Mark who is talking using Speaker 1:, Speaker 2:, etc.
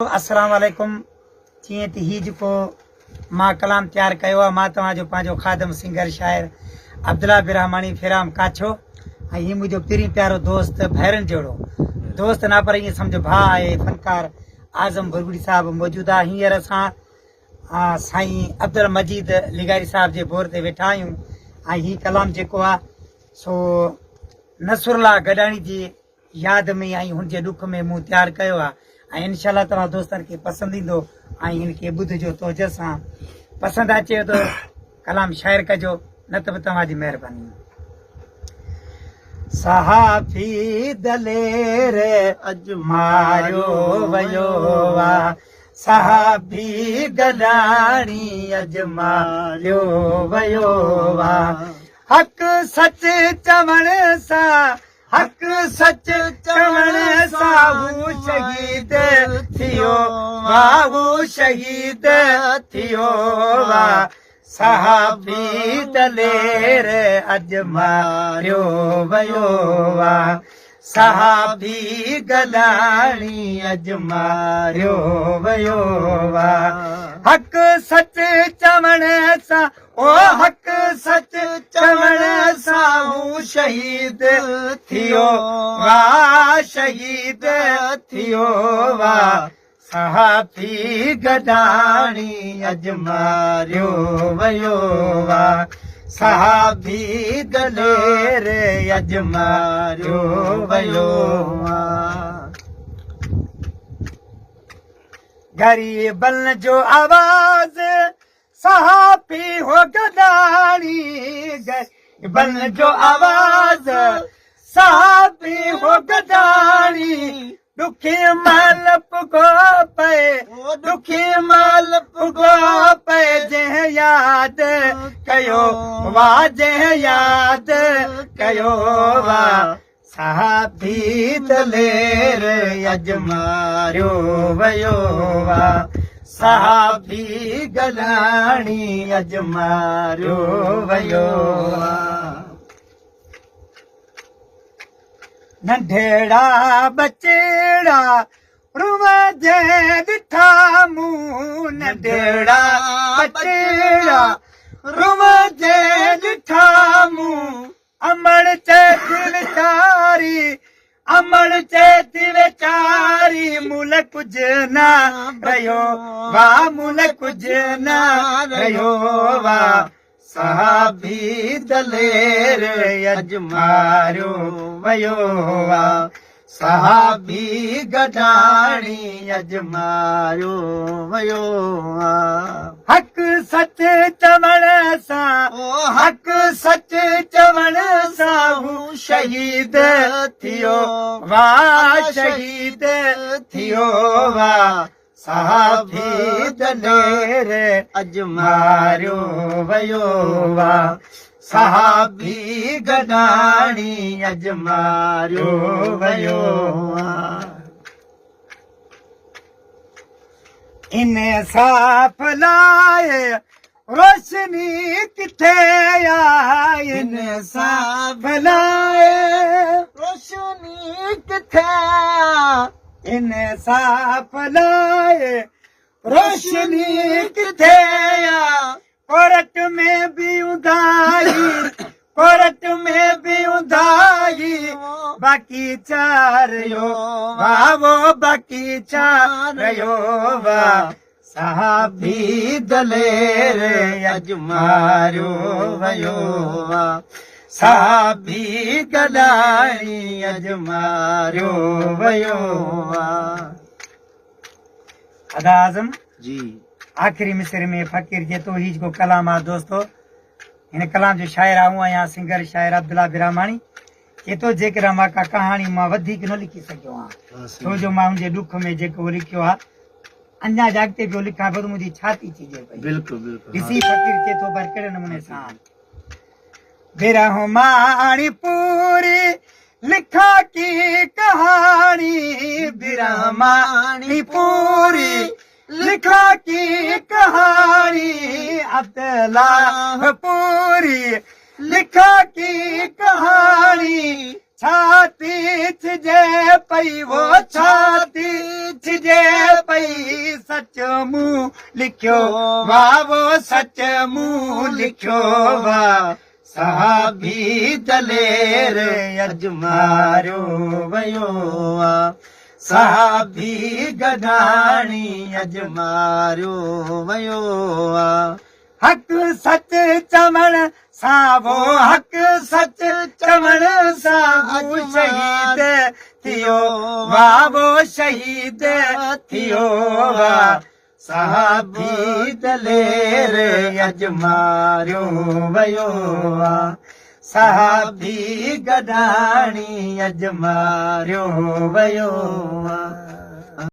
Speaker 1: السلام عليڪم جيئن ته هي جيڪو مان ڪلام تيار ڪيو آهي مان توهان جو پنهنجو خادم سنگر شاعر عبدالله برهماڻي فرام ڪاڇو ۽ هي منهنجو پرين پيارو دوست ڀائرن جهڙو دوست نه پر ائين سمجهو ڀاء آهي فنڪار اعظم ڀرڳڙي صاحب موجود آهي هينئر اسان سائين عبدالمجيد لغاري صاحب جي بور تي ويٺا آهيون ۽ هي ڪلام جيڪو آهي سو نصرالله گڏاڻي جي ياد ۾ ۽ هن جي ڏک ۾ مون تيار ڪيو آ ۽ انشاء الله توهان دوستن کي پسند ايندو ۽ هن کي ٻڌجو توجه سان پسند اچي ته ڪلام شيئر ڪجو نه ته به توهان جي مهرباني. صحافي دلير اڄ ماريو ويو آ صحافي گڏاڻي اڄ ماريو ويو آ حق سچ چوڻ سان حق سچ چوڻ سان هو شهيد ٿيو وا هو شهيد ٿيو وا صحافي دلير اڄ ماريو ويو وا صحافي گلاڻي اڄ ماريو ويو وا حق سچ چوڻ سان او حق سچ چوڻ سان هو شهيد ٿيو وا شهيد ٿيو وا صحافي گڏاڻي اڄ ماريو ويو وا صحافي دلير اڄ ماريو ويو وا. غريبن جو آواز صحافي هو گڏاڻي غريبن جو آواز صحافي هو گڏاڻي ڏکي مهل پڳو پئي ڏکي مهل پڳو پئي جنهن ياد ڪيو وا جنهن ياد ڪيو وا صحافي دلير اڄ ماريو ويو آ صحافي گلاڻي اڄ ماريو ويو آ. ننڍڙا ٻچڙا روئندي ڏٺا مون ننڍڙا ٻچڙا روئندي ڏٺا مون امڙ چئي ٿي ويچاري، امڙ چئي ٿي ويچاري، مون لاء ڪجهه نه رهيو وا، مون لاء ڪجهه نه رهيو وا، صحابي دلير اڄ ماريو ويو وا، صحابي گڏاڻي اڄ ماريو ويو آ. حق سچ چوڻ سان حق سچ چوڻ سان هو شهيد ٿيو وا شهيد ٿيو وا صحافي دلير اڄ ماريو ويو وا صحابي گڏاڻي اڄ ماريو ويو وا. انصاف لاء روشني ڪٿي آ انصاف لاء
Speaker 2: روشني ڪٿي آ
Speaker 1: انصاف لاء روشني ڪٿي آ ڪورٽ ۾ به اونداهي ڪورٽ ۾ به اونداهي باقي ڇا رهيو واهو باقي ڇا رهيو وا صحافي دلير اڄ ماريو ويو آ صحافي گڏاڻي اڄ ماريو ويو آ. ادا اعظم
Speaker 2: جي
Speaker 1: آخري مصرع ۾ فقير جيتو هي جيڪو ڪلام آ دوستو هن ڪلام جو شاعر آئون آهيان سنگر شاعر عبدالله براهماڻي چي ٿو جيڪڏهن مان ڪا ڪهاڻي مان وڌيڪ نه لکي سگهيو آهيان ڇو جو مان هن جي ڏک ۾ جيڪو لکيو آ اڃا جاڳتي پيو لکان پيو ته منهنجي ڇاتي چيجي پئي
Speaker 2: بلڪل بلڪل
Speaker 1: ڏسي فقير چي ٿو پر ڪهڙي نموني سان برهماڻي پوري لکا ڪي ڪهاڻي برهماڻي پوري لکا ڪي ڪهاڻي عبدالله پوري لکا ڪي ڪهاڻي. ڇاتي ڇڄي پئي وو ڇاتي ڇڄي پئي سچ مون لکيو وا وو سچ مون لکيو وا صحابي دلير اڄ ماريو ويو آ صحابي گڏاڻي اڄ
Speaker 2: ماريو ويو آ.
Speaker 1: حق سچ چوڻ سان وو حق سچ چوڻ سان هو شهيد ٿيو وا وو شهيد ٿيو وا صحابي دلير اڄ ماريو ويو آ صحابي گڏاڻي اڄ ماريو ويو آ.